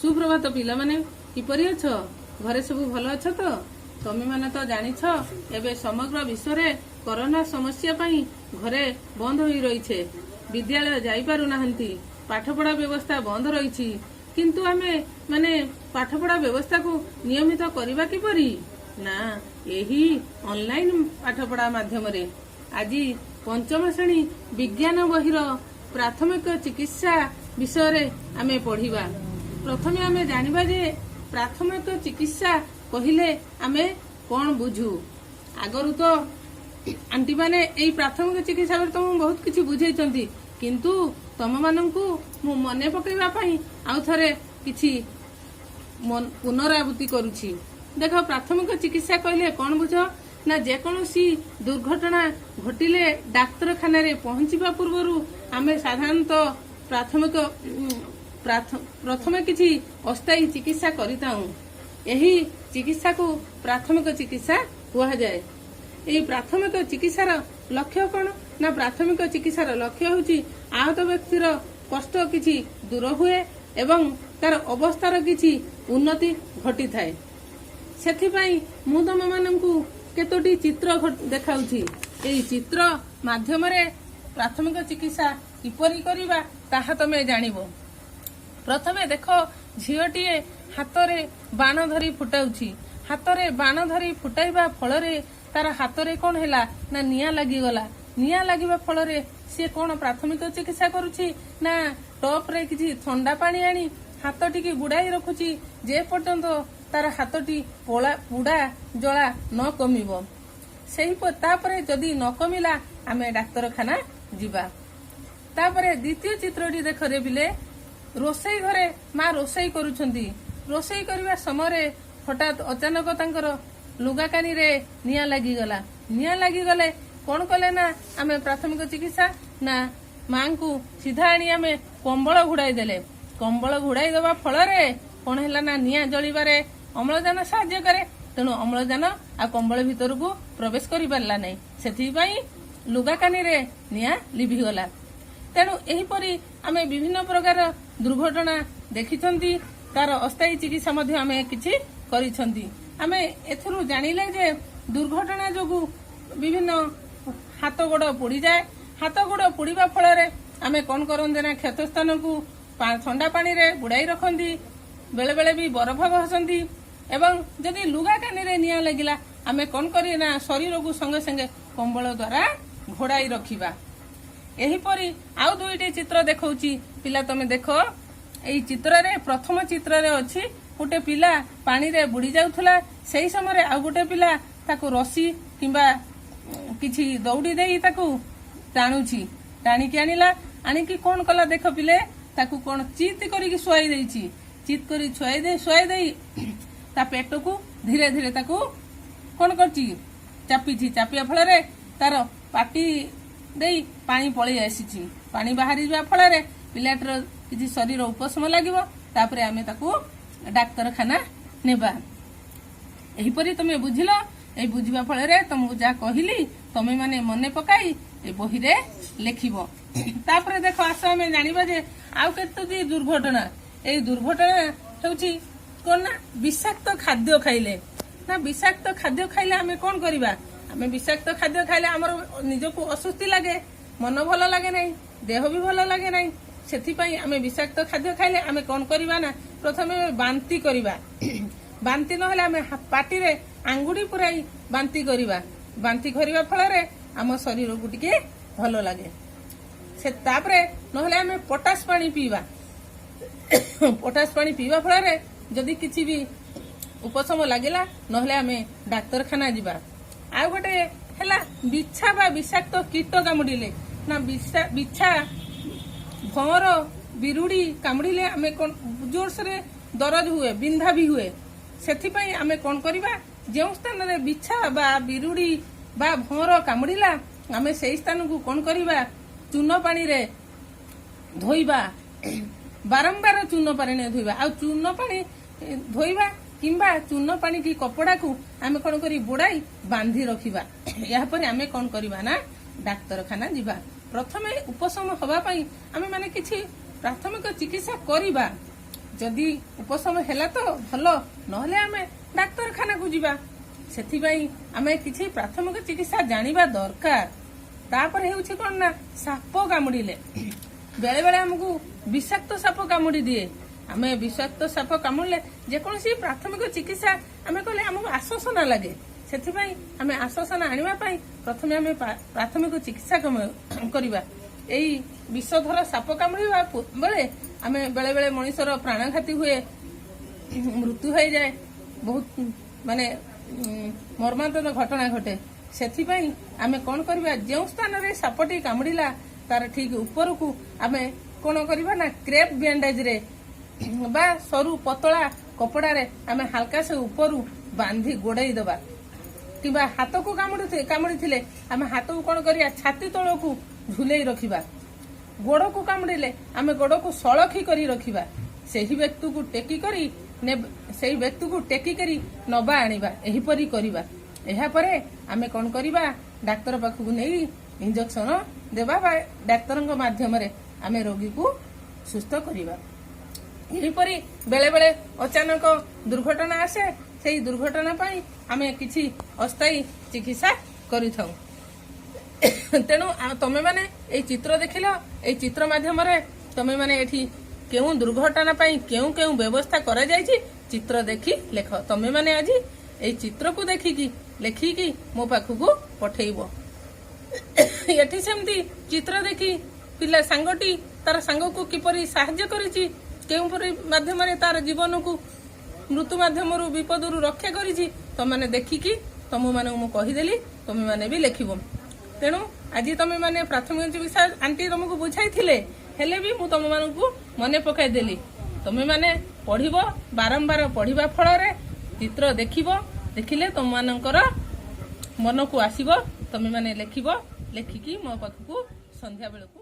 ସୁପ୍ରଭାତ ପିଲାମାନେ, କିପରି ଅଛ? ଘରେ ସବୁ ଭଲ ଅଛ ତ? ତମେମାନେ ତ ଜାଣିଛ, ଏବେ ସମଗ୍ର ବିଶ୍ୱରେ କରୋନା ସମସ୍ୟା ପାଇଁ ଘରେ ବନ୍ଦ ହୋଇ ରହିଛେ। ବିଦ୍ୟାଳୟ ଯାଇପାରୁନାହାନ୍ତି, ପାଠପଢା ବ୍ୟବସ୍ଥା ବନ୍ଦ ରହିଛି। କିନ୍ତୁ ଆମେ ମାନେ ପାଠପଢା ବ୍ୟବସ୍ଥାକୁ ନିୟମିତ କରିବା କିପରି? ନା, ଏହି ଅନଲାଇନ ପାଠପଢା ମାଧ୍ୟମରେ। ଆଜି ପଞ୍ଚମ ଶ୍ରେଣୀ ବିଜ୍ଞାନ ବହିର ପ୍ରାଥମିକ ଚିକିତ୍ସା ବିଷୟରେ ଆମେ ପଢିବା। ପ୍ରଥମେ ଆମେ ଜାଣିବା ଯେ ପ୍ରାଥମିକ ଚିକିତ୍ସା କହିଲେ ଆମେ କଣ ବୁଝୁ। ଆଗରୁ ତ ଆଣ୍ଟିମାନେ ଏଇ ପ୍ରାଥମିକ ଚିକିତ୍ସା ଉପରେ ତମକୁ ବହୁତ କିଛି ବୁଝେଇଛନ୍ତି, କିନ୍ତୁ ତମମାନଙ୍କୁ ମୁଁ ମନେ ପକେଇବା ପାଇଁ ଆଉ ଥରେ କିଛି ପୁନରାବୃତ୍ତି କରୁଛି। ଦେଖ, ପ୍ରାଥମିକ ଚିକିତ୍ସା କହିଲେ କଣ ବୁଝ ନା, ଯେକୌଣସି ଦୁର୍ଘଟଣା ଘଟିଲେ ଡାକ୍ତରଖାନାରେ ପହଞ୍ଚିବା ପୂର୍ବରୁ ଆମେ ସାଧାରଣତଃ ପ୍ରଥମେ କିଛି ଅସ୍ଥାୟୀ ଚିକିତ୍ସା କରିଥାଉ। ଏହି ଚିକିତ୍ସାକୁ ପ୍ରାଥମିକ ଚିକିତ୍ସା କୁହାଯାଏ। ଏହି ପ୍ରାଥମିକ ଚିକିତ୍ସାର ଲକ୍ଷ୍ୟ କଣ ନା, ପ୍ରାଥମିକ ଚିକିତ୍ସାର ଲକ୍ଷ୍ୟ ହେଉଛି ଆହତ ବ୍ୟକ୍ତିର କଷ୍ଟ କିଛି ଦୂର ହୁଏ ଏବଂ ତାର ଅବସ୍ଥାର କିଛି ଉନ୍ନତି ଘଟିଥାଏ। ସେଥିପାଇଁ ମୁଁ ତମମାନଙ୍କୁ କେତୋଟି ଚିତ୍ର ଦେଖାଉଛି। ଏହି ଚିତ୍ର ମାଧ୍ୟମରେ ପ୍ରାଥମିକ ଚିକିତ୍ସା କିପରି କରିବା, ତାହା ତମେ ଜାଣିବ। ପ୍ରଥମେ ଦେଖ, ଝିଅଟିଏ ହାତରେ ବାଣ ଧରି ଫୁଟାଉଛି। ହାତରେ ବାଣ ଧରି ଫୁଟାଇବା ଫଳରେ ତାର ହାତରେ କଣ ହେଲା ନା, ନିଆଁ ଲାଗିଗଲା। ନିଆଁ ଲାଗିବା ଫଳରେ ସିଏ କଣ ପ୍ରାଥମିକ ଚିକିତ୍ସା କରୁଛି ନା, ଟପରେ କିଛି ଥଣ୍ଡା ପାଣି ଆଣି ହାତଟିକି ବୁଡାଇ ରଖୁଛି, ଯେ ପର୍ଯ୍ୟନ୍ତ ତାର ହାତଟି ପୋଡା ଜଳା ନ କମିବ। ସେହି ତାପରେ ଯଦି ନ କମିଲା, ଆମେ ଡାକ୍ତରଖାନା ଯିବା। ତାପରେ ଦ୍ୱିତୀୟ ଚିତ୍ରଟି ଦେଖ ରେ ପିଲେ। ରୋଷେଇ ଘରେ ମା ରୋଷେଇ କରୁଛନ୍ତି। ରୋଷେଇ କରିବା ସମୟରେ ହଠାତ୍ ଅଚାନକ ତାଙ୍କର ଲୁଗା କାନିରେ ନିଆଁ ଲାଗିଗଲା। ନିଆଁ ଲାଗିଗଲେ କଣ କଲେ ନା, ଆମେ ପ୍ରାଥମିକ ଚିକିତ୍ସା ନା, ମାଙ୍କୁ ସିଧା ଆଣି ଆମେ କମ୍ବଳ ଘୋଡାଇ ଦେଲେ। କମ୍ବଳ ଘୋଡାଇ ଦେବା ଫଳରେ କଣ ହେଲା ନା, ନିଆଁ ଜଳିବାରେ ଅମ୍ଳଜାନ ସାହାଯ୍ୟ କରେ। ତେଣୁ ଅମ୍ଳଜାନ ଆଉ କମ୍ବଳ ଭିତରକୁ ପ୍ରବେଶ କରିପାରିଲା ନାହିଁ। ସେଥିପାଇଁ ଲୁଗା କାନିରେ ନିଆଁ ଲିଭିଗଲା। ତେଣୁ ଏହିପରି ଆମେ ବିଭିନ୍ନ ପ୍ରକାର ଦୁର୍ଘଟଣା ଦେଖିଛନ୍ତି, ତାର ଅସ୍ଥାୟୀ ଚିକିତ୍ସା ମଧ୍ୟ ଆମେ କିଛି କରିଛନ୍ତି। ଆମେ ଏଥିରୁ ଜାଣିଲେ ଯେ ଦୁର୍ଘଟଣା ଯୋଗୁଁ ବିଭିନ୍ନ ହାତ ଗୋଡ ପୋଡିଯାଏ। ହାତ ଗୋଡ ପୋଡିବା ଫଳରେ ଆମେ କଣ କରନ୍ତି ନା, କ୍ଷତ ସ୍ଥାନକୁ ଥଣ୍ଡା ପାଣିରେ ବୁଡାଇ ରଖନ୍ତି, ବେଳେ ବେଳେ ବି ବରଫ ଘଷନ୍ତି। ଏବଂ ଯଦି ଲୁଗା କାନିରେ ନିଆଁ ଲାଗିଲା, ଆମେ କଣ କରିବା ନା, ଶରୀରକୁ ସଙ୍ଗେ ସଙ୍ଗେ କମ୍ବଳ ଦ୍ୱାରା ଘୋଡାଇ ରଖିବା। ଏହିପରି ଆଉ ଦୁଇଟି ଚିତ୍ର ଦେଖଉଛି ପିଲା, ତମେ ଦେଖ। ଏଇ ଚିତ୍ରରେ, ପ୍ରଥମ ଚିତ୍ରରେ ଅଛି ଗୋଟେ ପିଲା ପାଣିରେ ବୁଡି ଯାଉଥିଲା। ସେଇ ସମୟରେ ଆଉ ଗୋଟେ ପିଲା ତାକୁ ରସି କିମ୍ବା କିଛି ଦଉଡି ଦେଇ ତାକୁ ଟାଣୁଛି। ଟାଣିକି ଆଣିଲା। ଆଣିକି କଣ କଲା ଦେଖ ପିଲେ, ତାକୁ କଣ ଚିତ୍ କରିକି ଶୁଆଇ ଦେଇଛି। ଚିତ୍ କରି ଶୁଆଇ ଦେଇ ତା ପେଟକୁ ଧୀରେ ଧୀରେ ତାକୁ କଣ କରୁଛି? ଚାପିଛି। ଚାପିବା ଫଳରେ ତାର ପାଟି ଦେଇ ପାଣି ପଳେଇ ଆସିଛି। ପାଣି ବାହାରିଯିବା ଫଳରେ ପିଲାଟିର କିଛି ଶରୀର ଉପଶମ ଲାଗିବ। ତାପରେ ଆମେ ତାକୁ ଡାକ୍ତରଖାନା ନେବା। ଏହିପରି ତମେ ବୁଝିଲ। ଏଇ ବୁଝିବା ଫଳରେ ତମକୁ ଯାହା କହିଲି, ତମେ ମାନେ ମନେ ପକାଇ ଏ ବହିରେ ଲେଖିବ। ତାପରେ ଦେଖ, ଆସ ଆମେ ଜାଣିବା ଯେ ଆଉ କେତୋଟି ଦୁର୍ଘଟଣା। ଏଇ ଦୁର୍ଘଟଣା ହେଉଛି କଣ ନା, ବିଷାକ୍ତ ଖାଦ୍ୟ ଖାଇଲେ। ନା, ବିଷାକ୍ତ ଖାଦ୍ୟ ଖାଇଲେ ଆମେ କଣ କରିବା? ଆମେ ବିଷାକ୍ତ ଖାଦ୍ୟ ଖାଇଲେ ଆମର ନିଜକୁ ଅସ୍ୱସ୍ତି ଲାଗେ, ମନ ଭଲ ଲାଗେ ନାହିଁ, ଦେହ ବି ଭଲ ଲାଗେ ନାହିଁ। ସେଥିପାଇଁ ଆମେ ବିଷାକ୍ତ ଖାଦ୍ୟ ଖାଇଲେ ଆମେ କଣ କରିବା ନା, ପ୍ରଥମେ ବାନ୍ତି କରିବା। ବାନ୍ତି ନହେଲେ ଆମେ ପାଟିରେ ଆଙ୍ଗୁଠି ପୁରାଇ ବାନ୍ତି କରିବା। ବାନ୍ତି କରିବା ଫଳରେ ଆମ ଶରୀରକୁ ଟିକେ ଭଲ ଲାଗେ। ସେ ତାପରେ ନହେଲେ ଆମେ ପଟାସ ପାଣି ପିଇବା। ପଟାସ ପାଣି ପିଇବା ଫଳରେ ଯଦି କିଛି ବି ଉପଶମ ଲାଗିଲା, ନହେଲେ ଆମେ ଡାକ୍ତରଖାନା ଯିବା। ଆଉ ଗୋଟେ ହେଲା ବିଛା ବା ବିଷାକ୍ତ କୀଟ କାମୁଡ଼ିଲେ। ନା, ବିଛା, ଭଅଁର, ବିରୁଡି କାମୁଡ଼ିଲେ ଆମେ କଣ ଜୋରସୋରେ ଦରଜ ହୁଏ, ବିନ୍ଧା ବି ହୁଏ। ସେଥିପାଇଁ ଆମେ କଣ କରିବା? ଯେଉଁ ସ୍ଥାନରେ ବିଛା ବା ବିରୁଡି ବା ଭଅଁର କାମୁଡ଼ିଲା, ଆମେ ସେଇ ସ୍ଥାନକୁ କଣ କରିବା? ଚୂନ ପାଣିରେ ଧୋଇବା। ବାରମ୍ବାର ଚୂନ ପାଣିରେ ଧୋଇବା। ଆଉ ଚୂନ ପାଣି ଧୋଇବା କିମ୍ବା ଚୂନ ପାଣି କି କପଡାକୁ ଆମେ କଣ କରି ବୁଡାଇ ବାନ୍ଧି ରଖିବା। ଏହାପରେ ଆମେ କଣ କରିବା ନା, ଡାକ୍ତରଖାନା ଯିବା। ପ୍ରଥମେ ଉପଶମ ହବା ପାଇଁ ଆମେ ମାନେ କିଛି ପ୍ରାଥମିକ ଚିକିତ୍ସା କରିବା। ଯଦି ଉପଶମ ହେଲା ତ ଭଲ, ନହେଲେ ଆମେ ଡାକ୍ତରଖାନାକୁ ଯିବା। ସେଥିପାଇଁ ଆମେ କିଛି ପ୍ରାଥମିକ ଚିକିତ୍ସା ଜାଣିବା ଦରକାର। ତାପରେ ହେଉଛି କଣ ନା, ସାପ କାମୁଡ଼ିଲେ ବେଳେ ବେଳେ ଆମକୁ ବିଷାକ୍ତ ସାପ କାମୁଡ଼ି ଦିଏ। ଆମେ ବିଷାକ୍ତ ସାପ କାମୁଡ଼ିଲେ ଯେକୌଣସି ପ୍ରାଥମିକ ଚିକିତ୍ସା ଆମେ କଲେ ଆମକୁ ଆଶ୍ୱାସନା ଲାଗେ। ସେଥିପାଇଁ ଆମେ ଆଶ୍ୱାସନା ଆଣିବା ପାଇଁ ପ୍ରଥମେ ଆମେ ପ୍ରାଥମିକ ଚିକିତ୍ସା କରିବା। ଏଇ ବିଷଧର ସାପ କାମୁଡ଼ିବା ବେଳେ ଆମେ ବେଳେ ବେଳେ ମଣିଷର ପ୍ରାଣଘାତୀ ହୁଏ, ମୃତ୍ୟୁ ହେଇଯାଏ, ବହୁତ ମାନେ ମର୍ମାନ୍ତକ ଘଟଣା ଘଟେ। ସେଥିପାଇଁ ଆମେ କଣ କରିବା? ଯେଉଁ ସ୍ଥାନରେ ସାପଟି କାମୁଡ଼ିଲା, ତାର ଠିକ ଉପରକୁ ଆମେ କଣ କରିବା ନା, କ୍ରେପ୍ ବ୍ୟାଣ୍ଡେଜରେ ବା ସରୁ ପତଳା କପଡ଼ାରେ ଆମେ ହାଲକା ସେ ଉପରୁ ବାନ୍ଧି ଗୋଡେଇ ଦେବା। କିମ୍ବା ହାତକୁ କାମୁଡ଼ିଥିଲେ ଆମେ ହାତକୁ କଣ କରିବା? ଛାତି ତଳକୁ ଝୁଲେଇ ରଖିବା। ଗୋଡକୁ କାମୁଡ଼ିଲେ ଆମେ ଗୋଡକୁ ସଳଖି କରି ରଖିବା। ସେହି ବ୍ୟକ୍ତିକୁ ଟେକି କରି ନବା ଆଣିବା ଏହିପରି କରିବା। ଏହାପରେ ଆମେ କଣ କରିବା? ଡାକ୍ତର ପାଖକୁ ନେଇ ଇଞ୍ଜେକ୍ସନ ଦେବା ବା ଡାକ୍ତରଙ୍କ ମାଧ୍ୟମରେ ଆମେ ରୋଗୀକୁ ସୁସ୍ଥ କରିବା। ଏହିପରି ବେଳେ ବେଳେ ଅଚାନକ ଦୁର୍ଘଟଣା ଆସେ। ସେଇ ଦୁର୍ଘଟଣା ପାଇଁ ଆମେ କିଛି ଅସ୍ଥାୟୀ ଚିକିତ୍ସା କରିଥାଉ। ତେଣୁ ତମେମାନେ ଏଇ ଚିତ୍ର ଦେଖିଲ। ଏଇ ଚିତ୍ର ମାଧ୍ୟମରେ ତମେମାନେ ଏଠି କେଉଁ ଦୁର୍ଘଟଣା ପାଇଁ କେଉଁ କେଉଁ ବ୍ୟବସ୍ଥା କରାଯାଇଛି, ଚିତ୍ର ଦେଖି ଲେଖ। ତମେମାନେ ଆଜି ଏଇ ଚିତ୍ରକୁ ଦେଖିକି ଲେଖିକି ମୋ ପାଖକୁ ପଠେଇବ। ଏଠି ସେମିତି ଚିତ୍ର ଦେଖି ପିଲା ସାଙ୍ଗଟି ତାର ସାଙ୍ଗକୁ କିପରି ସାହାଯ୍ୟ କରିଛି, କେଉଁପରି ମାଧ୍ୟମରେ ତାର ଜୀବନକୁ ମୃତ୍ୟୁ ମାଧ୍ୟମରୁ ବିପଦରୁ ରକ୍ଷା କରିଛି, ତମେମାନେ ଦେଖିକି, ତମମାନଙ୍କୁ ମୁଁ କହିଦେଲି, ତମେମାନେ ବି ଲେଖିବ। ତେଣୁ ଆଜି ତମେମାନେ ପ୍ରାଥମିକ ଚିକିତ୍ସା ଆଣ୍ଟି ତମକୁ ବୁଝାଇଥିଲେ, ହେଲେ ବି ମୁଁ ତମମାନଙ୍କୁ ମନେ ପକାଇଦେଲି। ତମେମାନେ ପଢିବ, ବାରମ୍ବାର ପଢିବା ଫଳରେ ଚିତ୍ର ଦେଖିବ, ଦେଖିଲେ ତମମାନଙ୍କର ମନକୁ ଆସିବ। ତମେମାନେ ଲେଖିବ, ଲେଖିକି ମୋ ପାଖକୁ ସନ୍ଧ୍ୟା ବେଳକୁ